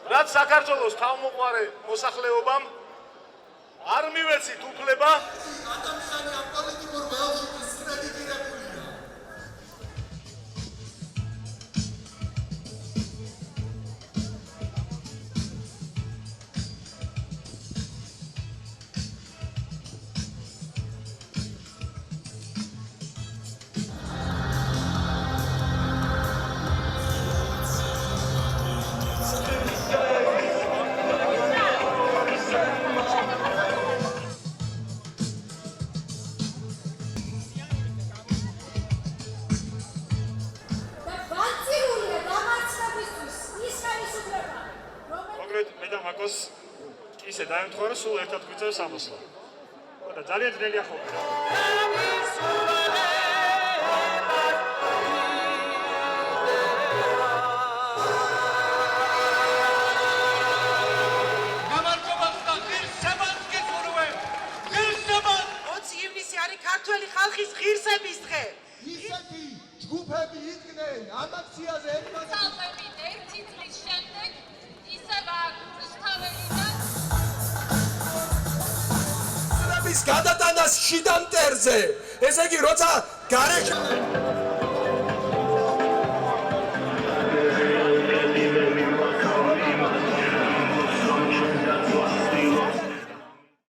რაც საქართველოს თავმოყარე მოსახლეობამ არ მივეცით უფლება. ადამიანი ამ პოლიტიკურ ველში დისკრედიტირებულია. და ვანწირულია დამარცხებისთვის ის ხელისუფლება, რომელიც მოკლედ მე და მაკოს ისე დაემთხვა, რომ სულ ერთად გვიწევს ამოსვლა. ხო და ძალიან ძნელია ხოლმე რა. გამარჯვებას და ღირსებას გიყურვებ! ღირსებას! 20 ივნისი არის ქართველი ხალხის ღირსების დღე. ისეთი ჯგუფები იდგნენ ამ აქციაზე ერთმანეთს. ცალკევით ერთი წლის შემდეგ ისევ აქ რუსთაველიდან გადატანას შიდა მტერზე. ესე იგი, როცა გარეშე